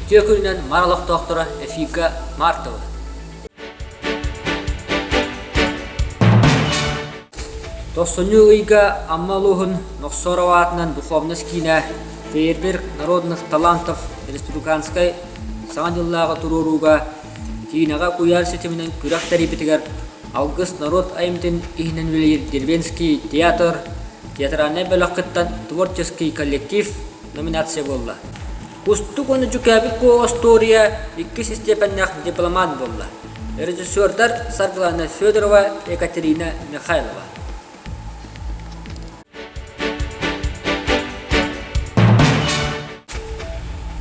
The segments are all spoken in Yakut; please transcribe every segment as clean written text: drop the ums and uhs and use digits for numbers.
Үтүө күнүнэн Маар олохтоохторо эфирга Мартова. Тохсунньу ыйга Амма улууһун Нохсоров аатынан духовность киинэ Фейерверк народных талантов республиканскай Саҥа дьыллааҕы туруорууга киинэҕэ куйаар ситиминэн күрэх тэрийбитигэр Алгыс норуот айымньытын иһинэн үлэлиир Деревенский театр театральнай бөлөх кыттан творческий коллектив номинация буолла. Кустук уонна Дьүкээбил Куо остуоруйа иккис истиэпэннээх дипломат буолла. Режиссердар Саргылана Федорова, Екатерина Михайлова.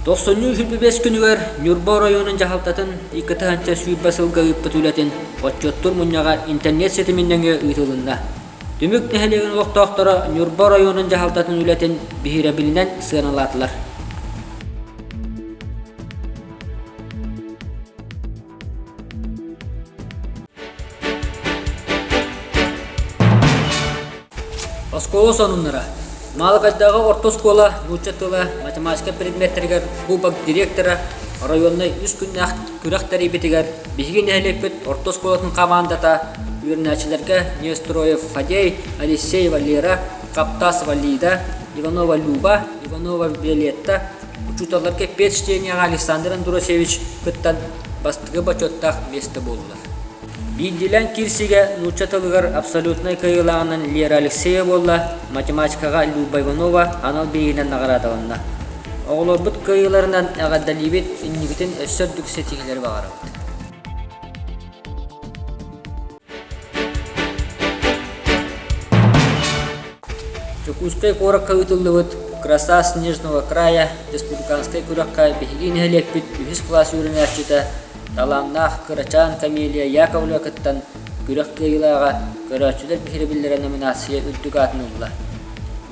Тохсунньу 25 күнүгэр Ньурба оройуонун дьаһалтатын 2 20 сылга ыыппыт үлэтин отчуоттуур мунньаҕа интернет ситимин нөҥүө ыытылынна. Түмүк нэһилиэгин олохтоохторо Ньурба оройуонун дьаһалтатын үлэтин биһирэбилинэн сыаналаатылар. Оскуола сонуннара. Маалыкайдааҕы орто оскуола нуучча тыла, математика предметтэригэр кубок директора оройуоннай үс күннээх күрэх тэрийбитигэр биһиги нэһилиэкпит орто оскуолатын хамаандата үөрэнээччилэргэ Нестроев Фадей, Алексеева Лера, Хаптасова Лида, Иванова Люба, Иванова Виолетта учууталларга педчтениеҕа Александр Андросевич кыттан бастакы бочуоттаах миэстэ буоллулар. Биирдиилээн киирсиигэ нуучча тылыгар абсолютнай кыайыылааҕынан Лера Алексеева буолла, математикаҕа Люба Иванова анал бирииһинэн наҕараадаланна. Оҕолорбут кыайыыларынан эҕэрдэлиибит, инникитин өссө үрдүк ситиһиилэри баҕарабыт. Дьокуускай куоракка ыытыллыбыт «Краса снежного края» республиканскай күрэххэ биһиги нэһилиэкпит үһүс кылаас үөрэнээччитэ, талааннаах кырачаан Камелия Яковлева кыттан күрэх кыайыылааҕа «Көрөөччүлэр биһирэбиллэрэ» номинация үрдүк аатын ылла.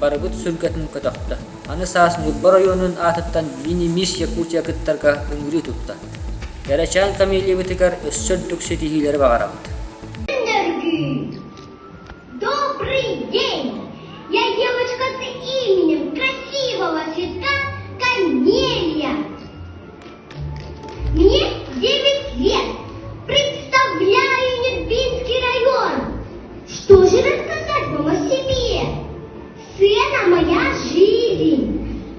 Барыбыт сүргэтин көтөхтө. Аны саас Ньурба оройуонун аатыттан мини-мисс Якутия кыттарга ыҥырыы тутта. Кэрэчээн Камелиябытыгар өссө үрдүк ситиһиилэри баҕарабыт. Добрый день! Я девочка с именем красивого цветка Камелия. Мне 9 лет. Представляю Нербинский район. Что же рассказать вам о себе? Сцена моя жизнь.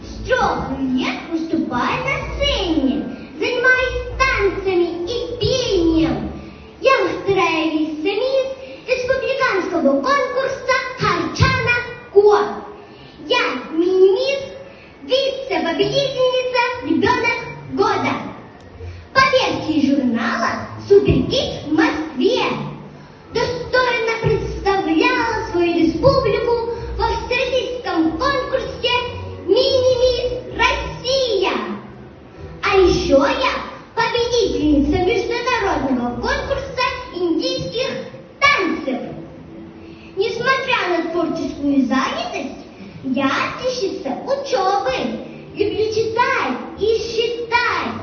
С трех лет выступаю на сцене, занимаюсь танцами и пением. Я вторая вице-мисс республиканского конкурса «Харчана Ко». Я мини-мисс, вице-победительница «Ребенок года». По версии журнала «Суперкис в Москве» достойно представляла свою республику во всероссийском конкурсе «Мини-мисс Россия». А еще я победительница международного конкурса индийских танцев. Несмотря на творческую занятость, я отличница учебы, люблю читать и считать.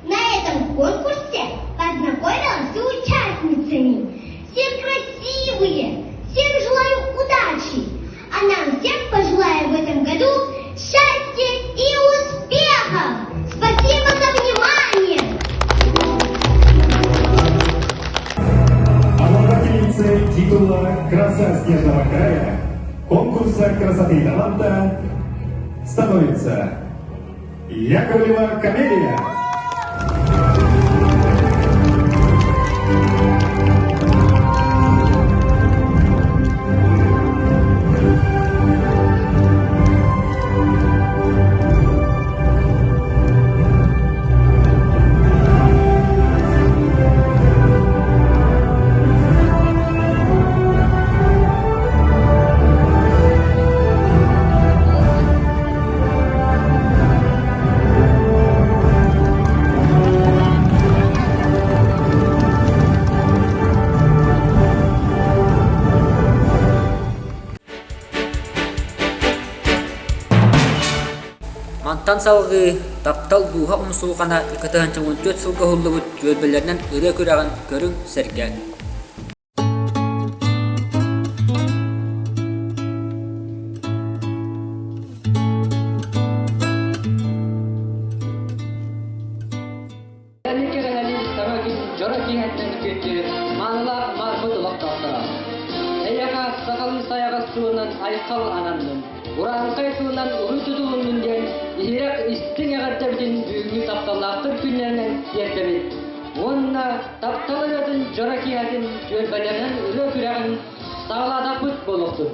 На этом конкурсе познакомилась с участницами. Все красивые, всем желаю удачи, а нам всем пожелаю в этом году счастья и успехов! Спасибо за внимание! Обладательницей титула «Краса снежного края» конкурса красоты и таланта становится Яковлева Камелия. Мантан салгыы Таптал дууһа умсулҕана 2014 сылга уһуллубут түөлбэлэринэн ырыа күрэҕин көрүҥ, сэргээҥ. айхал ананнын! Урааҥхай тылынан уруй тутулуннун диэн иһирэх истиҥ эҕэрдэбитин бүгүҥҥү тапталлаахтар күннэринэн тиэрдэбит. Уонна таптал ырыатын дьоро киэһэтин түөлбэлэринэн ырыа күрэҕин саҕалаатахпыт буолуохтун.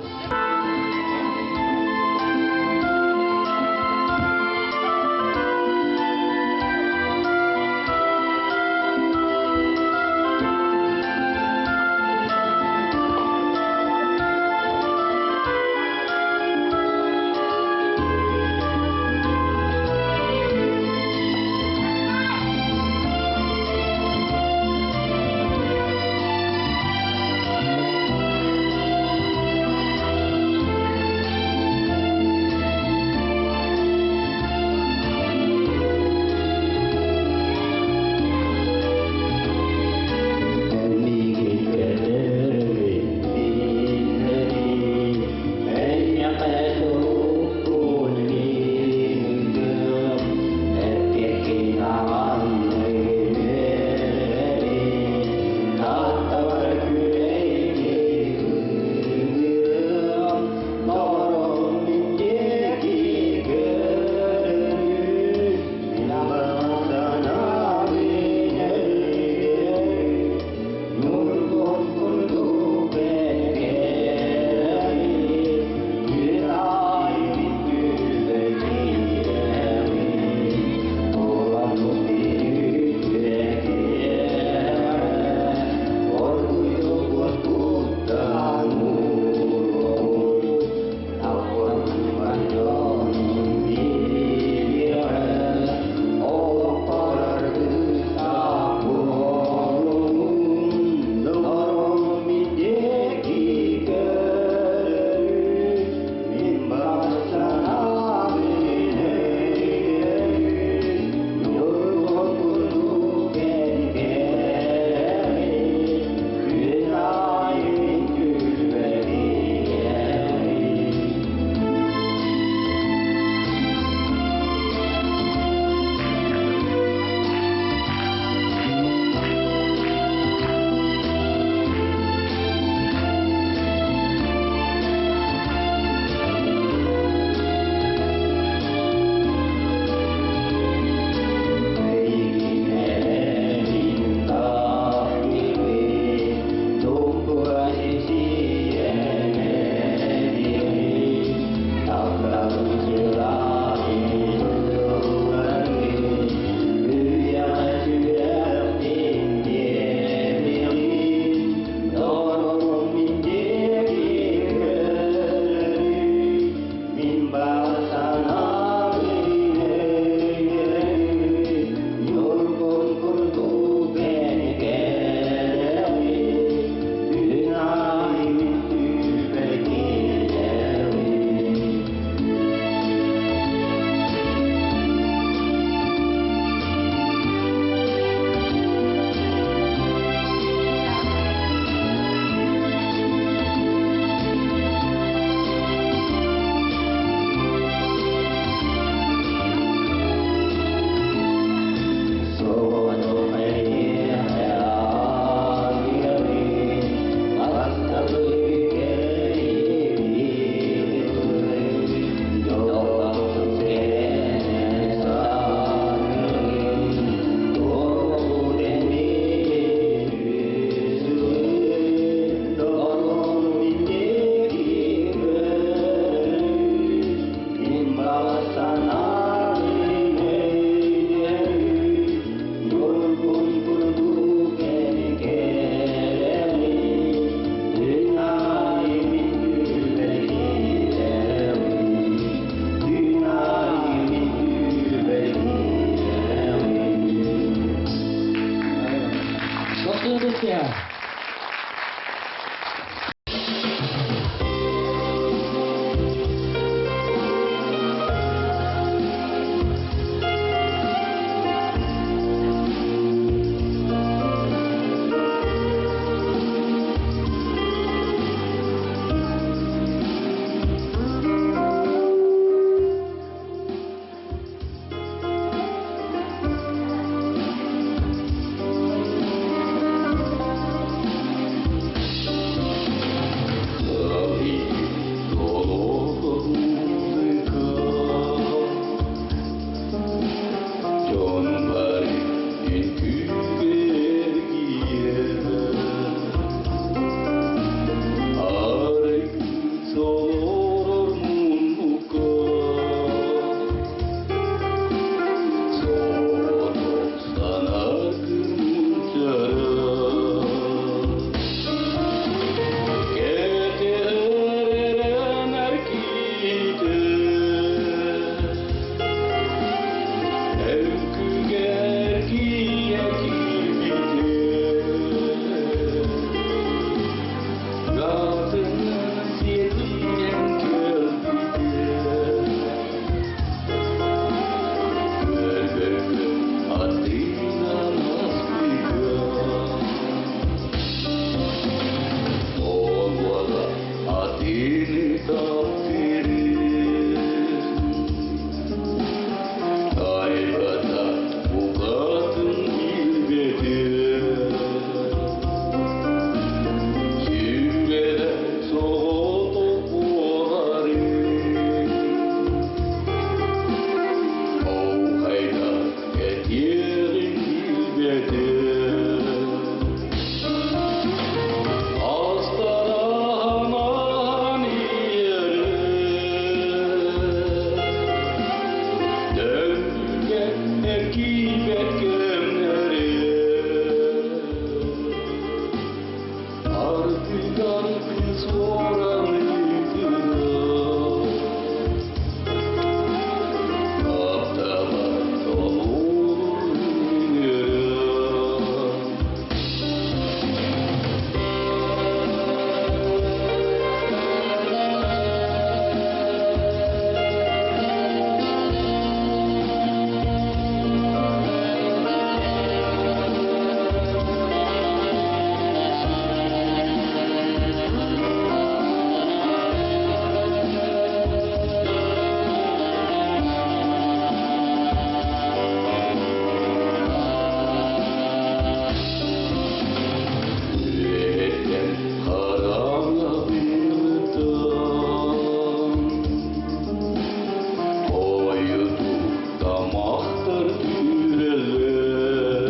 Күүрэллэр.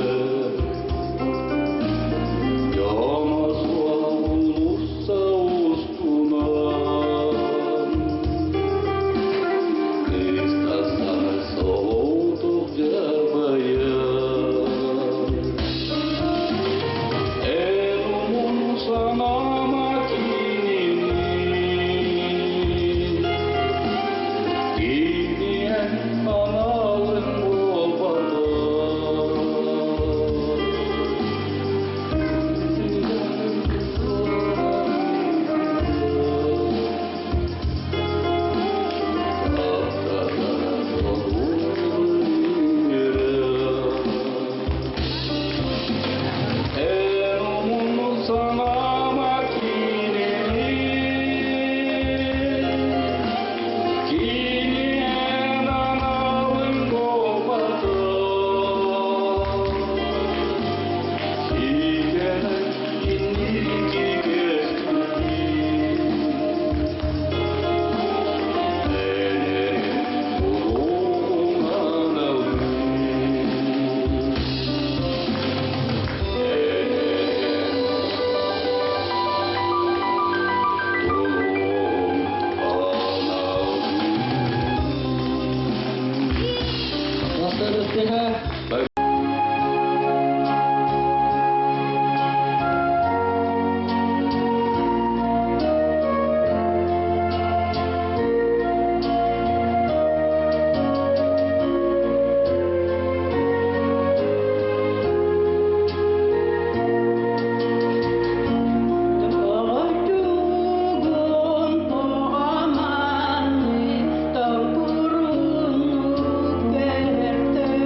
Дьоно суох уулусса устунан Кыыстасан соҕотох дьарбайар. Эн умун санаама кинини, Кини эн аналын буолбатах. Эн умун санаама кинини, Кини эн аналын буолбатах. Сигэнэн инники кэскилин, Эн улугун аналын. Улугун аналын. Тоҕойдугун тоҕоманны тоҥкуруннук бэртэн.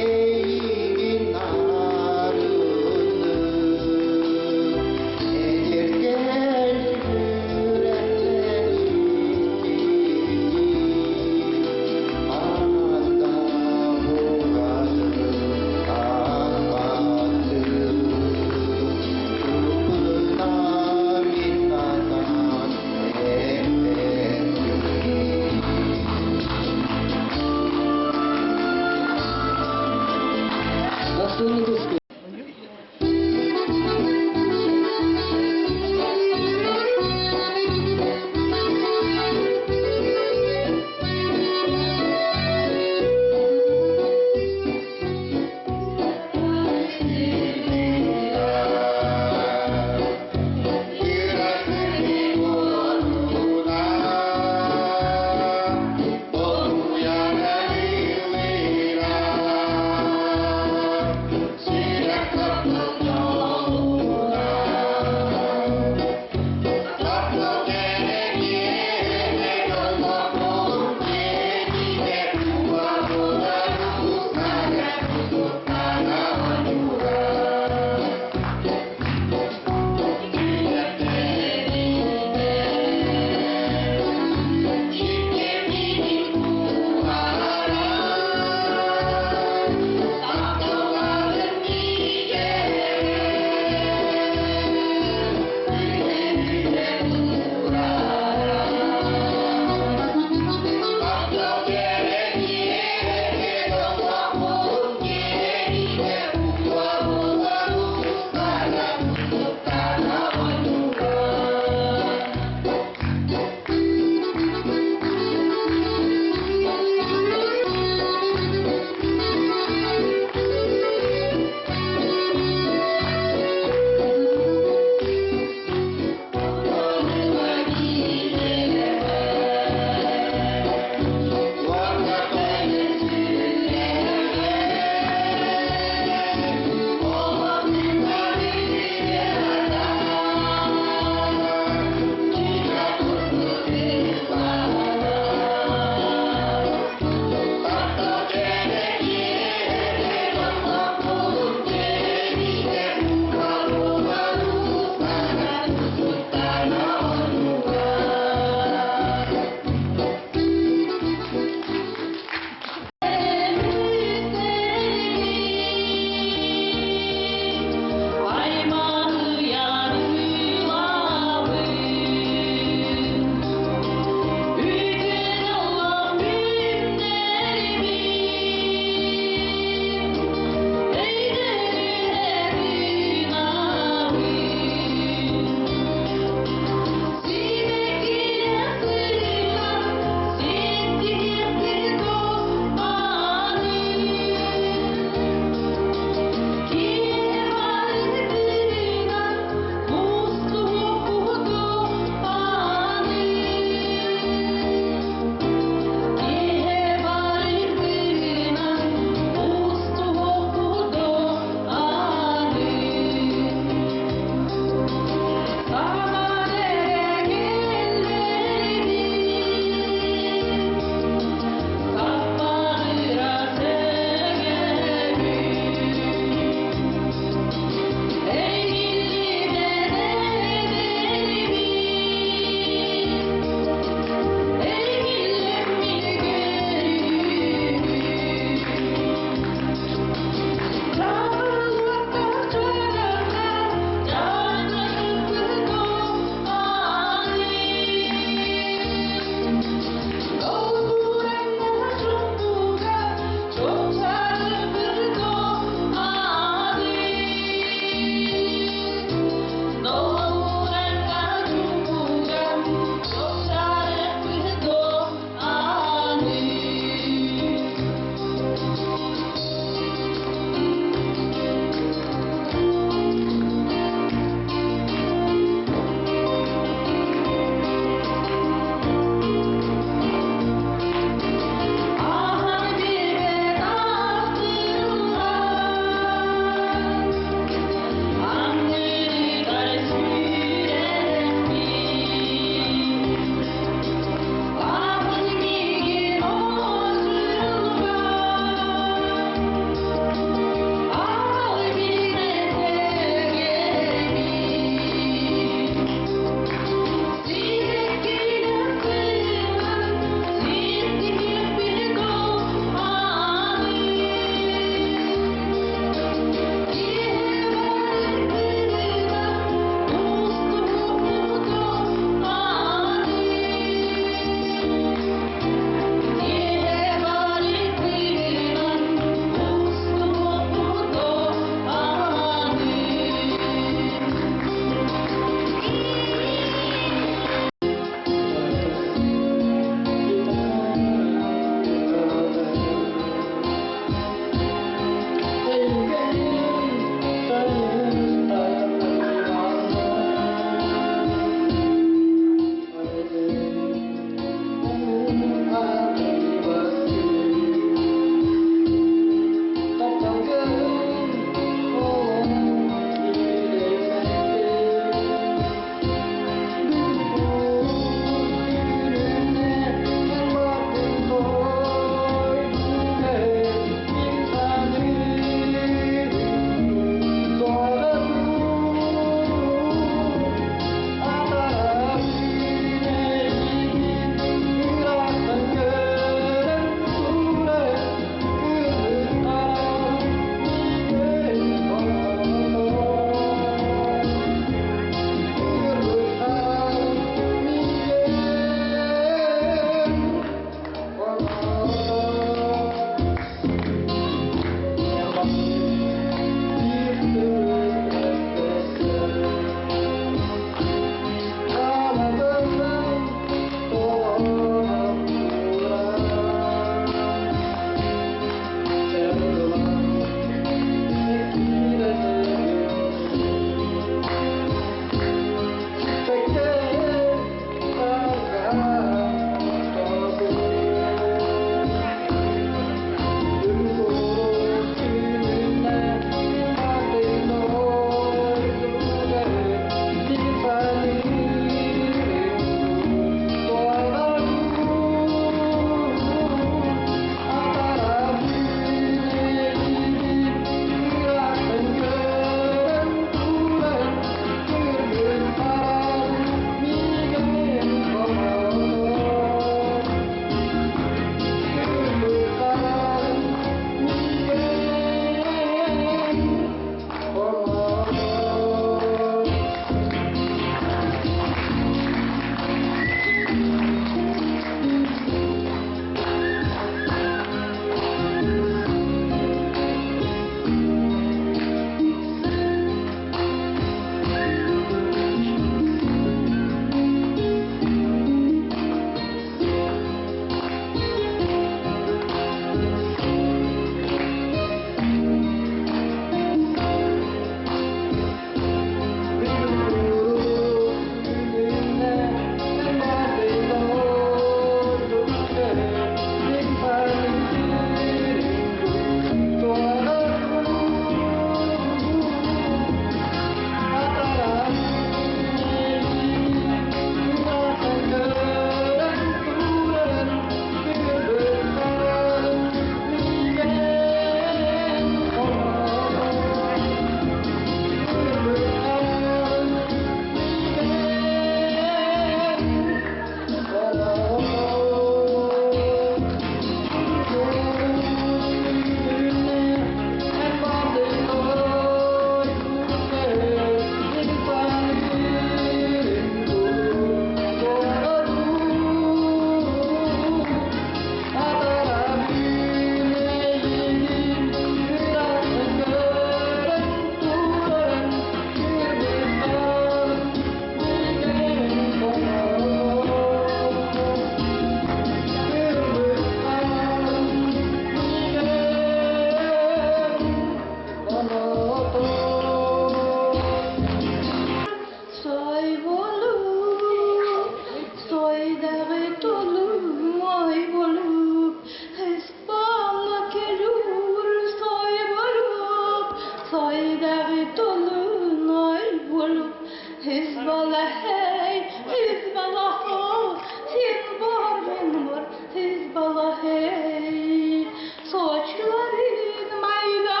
Hizballah hey. Saçların mayda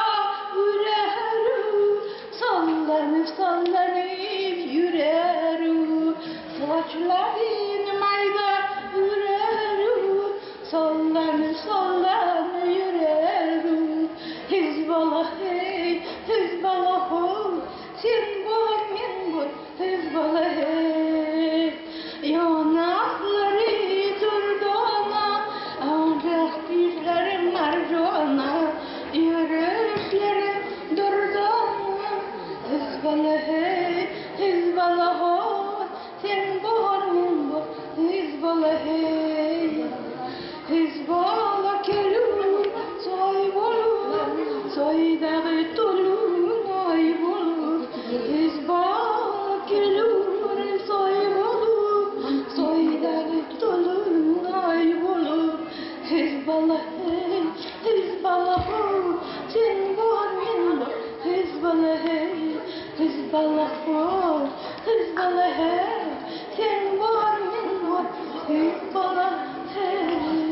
ürerim, sallanıp sallanıp yürürüm. Saçların mayda ürerim, sallanıp sallanıp yürürüm. Hizballah hey, Hizballah ho, sen bor, men bor, Hizballah hey. Yanakları durdana, ancak dizleri marjana, yürüyüşleri durdana. Hizballah hey, Hizballah ho, sen bor, men bor, Hizballah hey. Hizballah kelur, soy bolur, soydağı tolunay bolur. Hizballah kelur, soy bolur, soydağı tolunay bolur. Hizballah hey, Hizballah ho, sen bor, men bor, Hizballah hey, Hizballah ho, Hizballah hey, sen bor, men bor, Hizballah hey.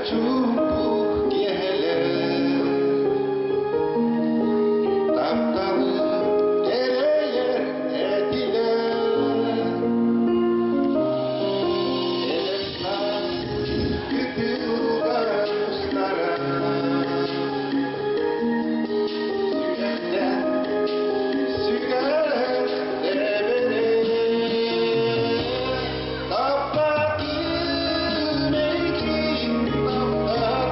Чуҥкук киэһэлэр тапталы эрэйэр этилэр. Эдэр саас кытылга устара сүрэхтэн сүгэр тэбэнэ. Таптатым эйигин таптатым.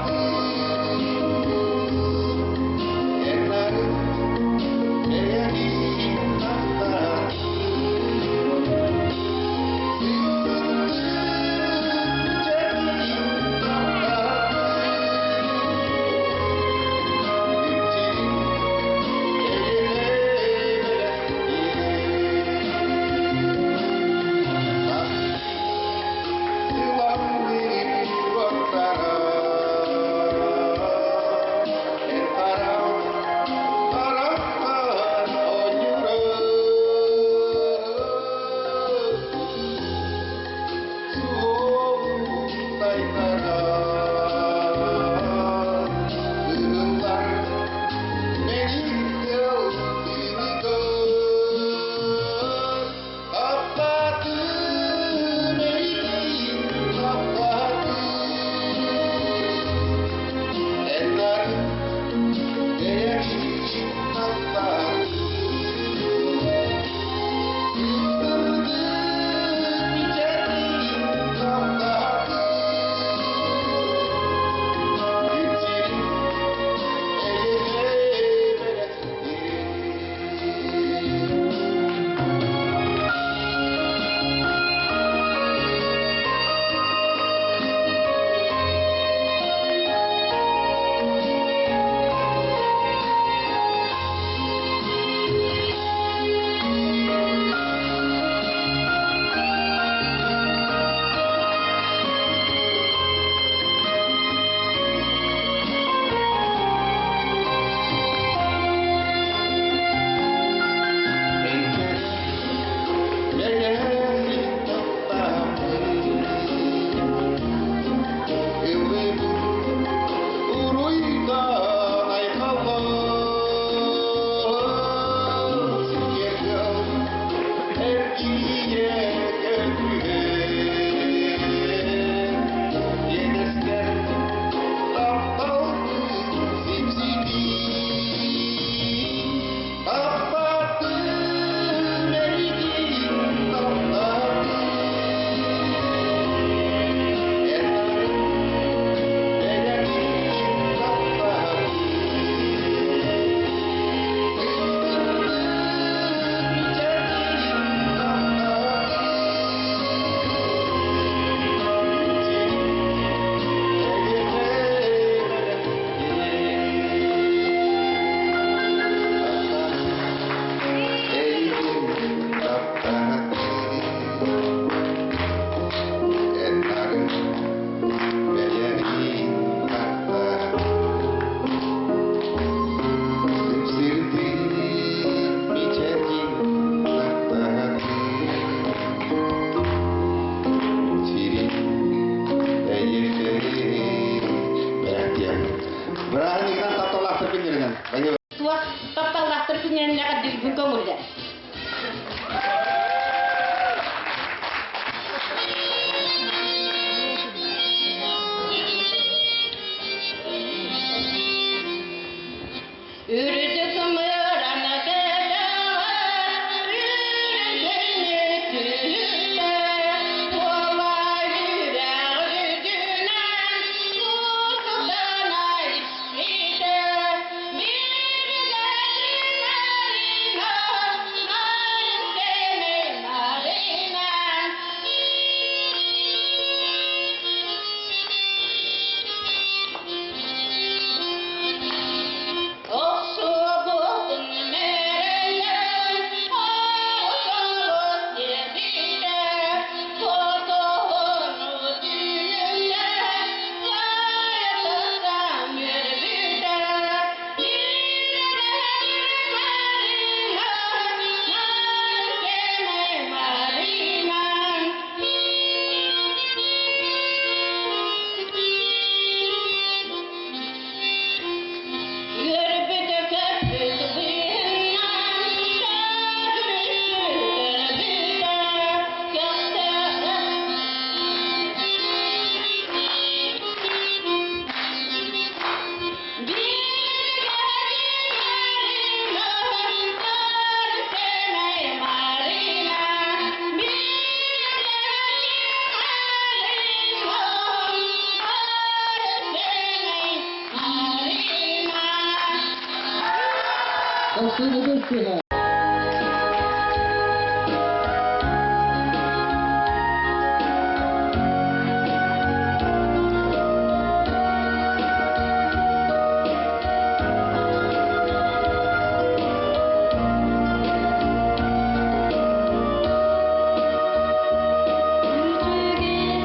Алсына Бестина.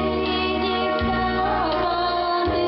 Үчүгэйдик табаны,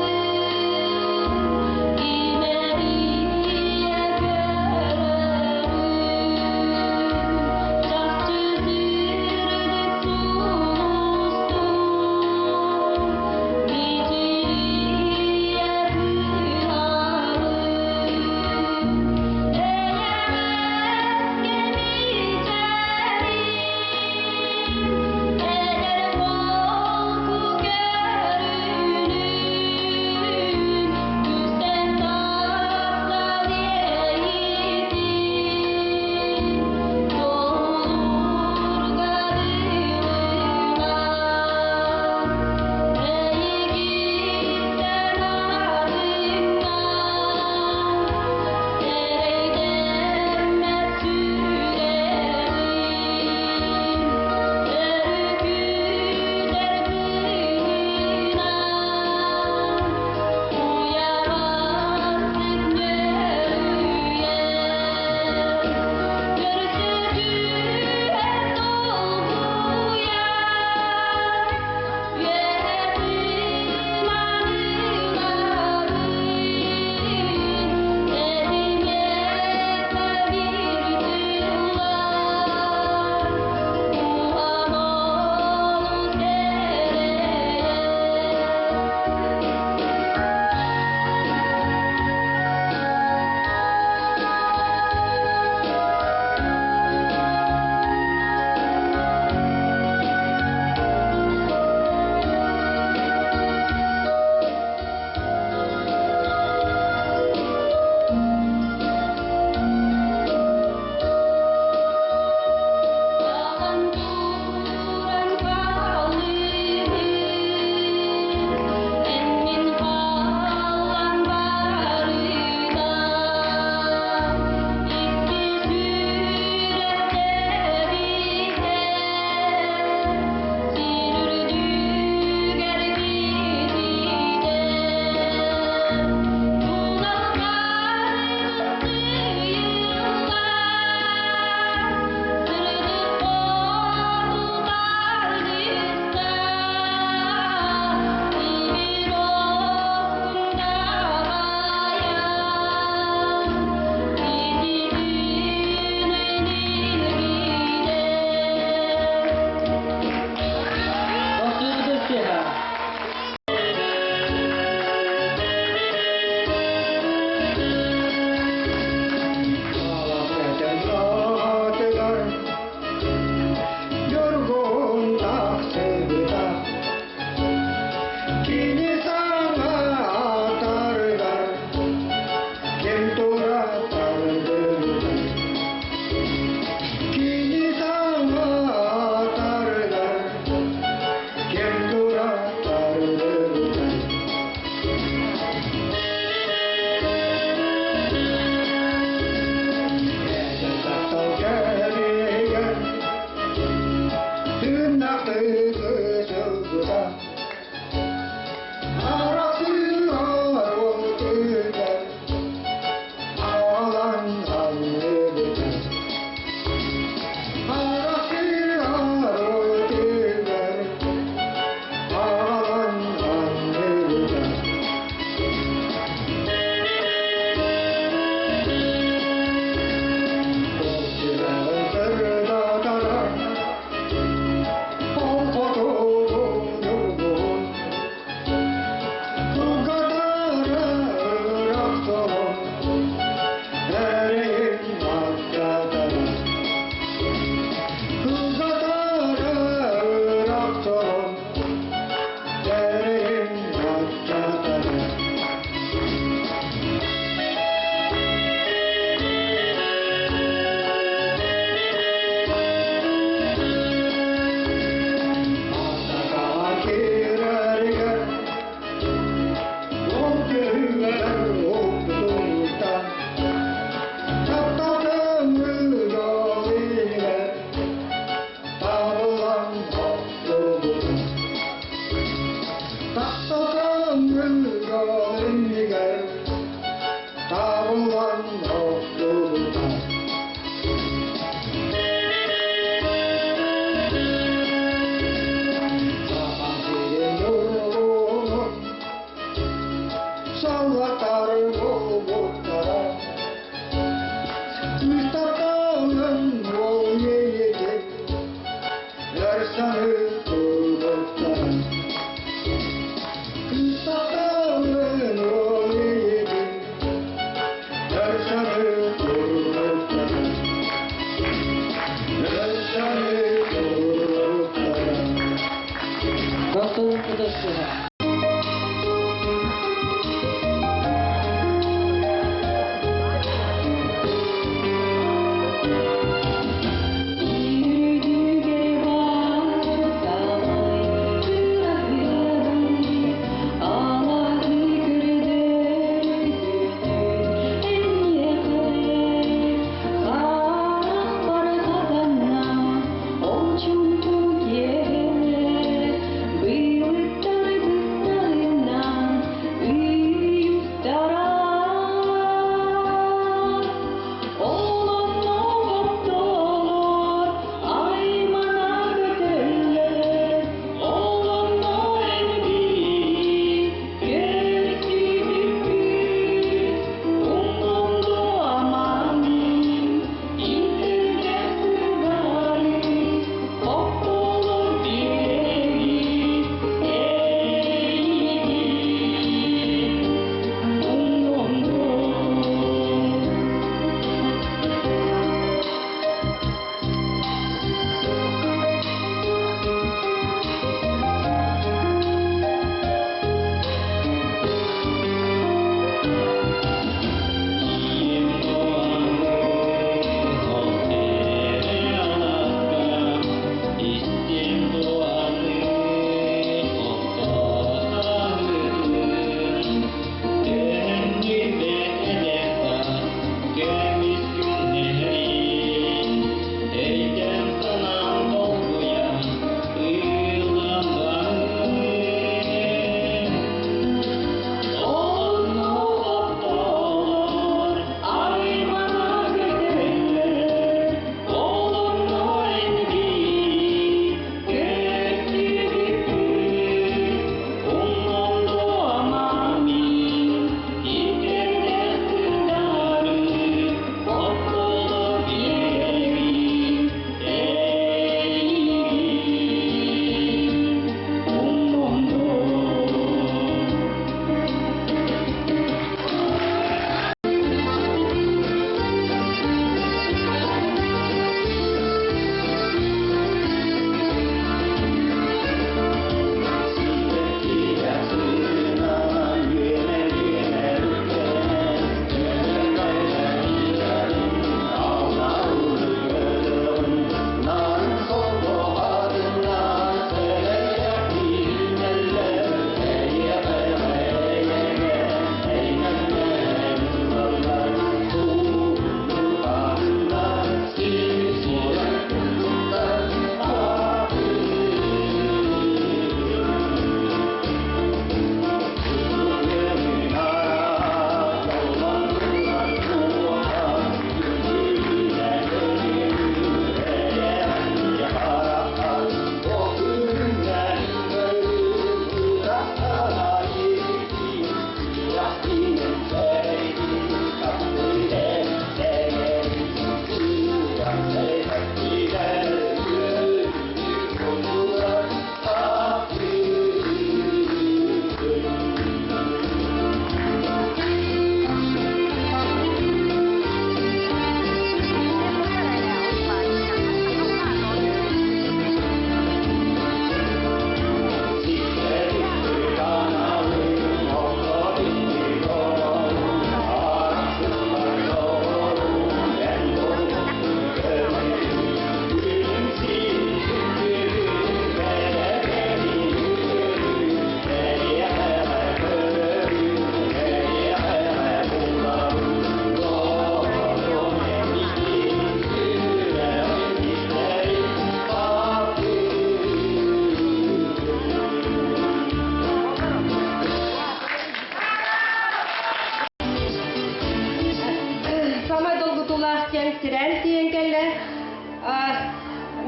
диэн тирээн тиийэн кэллэ.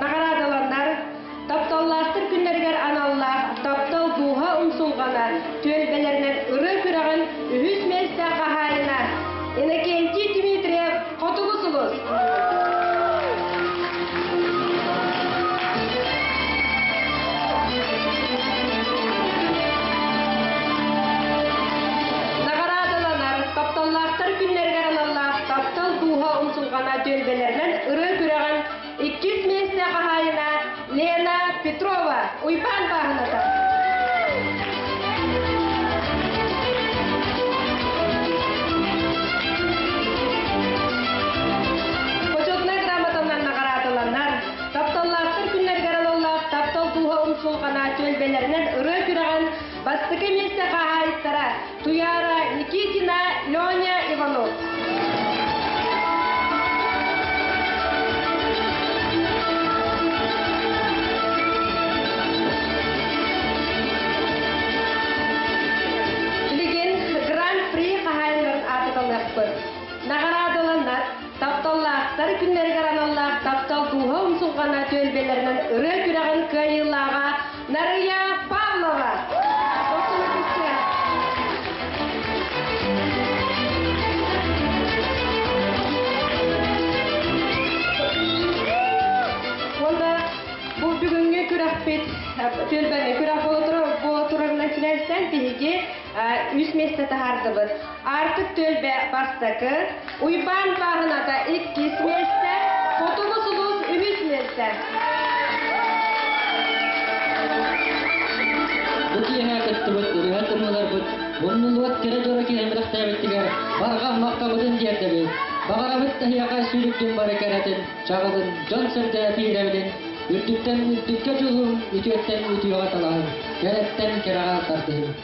Наҕараадаланнар тапталлаахтар күннэригэр аналлаах таптал дууһа умсулҕана түөлбэлэринэн ырыа күрэҕин үһүс миэстэ хаһаайына Иннокентий Дмитриев Хотугу сулус. Наҕараадаланар тапталлаахтар күннэригэр аналлаах таптал дууһа умсулҕана түөлбэлэринэн ырыа күрэҕин иккис миэстэ хаһаайына Лена Петрова, Уйбаан Бааһыната. Почетнай грамотанан наҕараадаланар, тапталлаахтар күннэригэр аналлаах таптал дууһа умсулҕана түөлбэлэринэн ырыа күрэҕин бастакы миэстэ хаһаайыттара Туяра Никитина, Леня Иванов. Билигин Гран-при хаһаайыннарын аатыталыахпыт. Наҕараадаланар, тапталлаахтар күннэригэр аналлаах таптал дууһа умсулҕана түөлбэлэринэн ырыа күрэҕин кыайыылааҕа Нарыйа Павлова. Уонна бу бүгүҥҥү күрэхпит түөлбэни күрэх буола турарынан сибээстээн биһиги үс миэстэ таһаардыбыт. Аартык түөлбэ бастакы, Уйбаан Бааһыната иккис миэстэ, Хотугу сулус үһүс миэстэ. Бу киэһэ кыттыбыт ырыа тымныыларбыт умнуллубат кэрэ дьоро киһи барҕа махтабытын тиэрдэбит. Баҕарабыт эһиэхэ сүүрүктүн бары кэрэтин, чаҕылын, дьон-сэргэ биһирэбилин, үрдүктэн үрдүккэ дьулуһун, үтүөттэн үтүөҕэ талаһын, кэрэттэн кэрэҕэ тардыһын.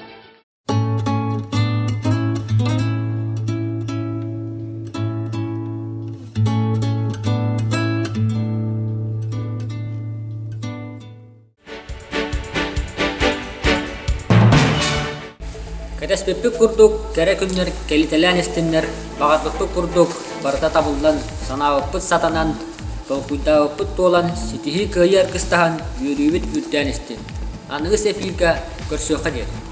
Кэтэспиппит курдук, кэрэ күннэр кэлитэлээн истиннэр, баҕарбыппыт курдук барыта табыллан, санаабыппыт сатанан, толкуйдаабыппыт туолан, ситиһии кыайыы аргыстаһан, үөрүүбүт үрдээн истин. Аныгыс эфиргэ көрсүөххэ диэри.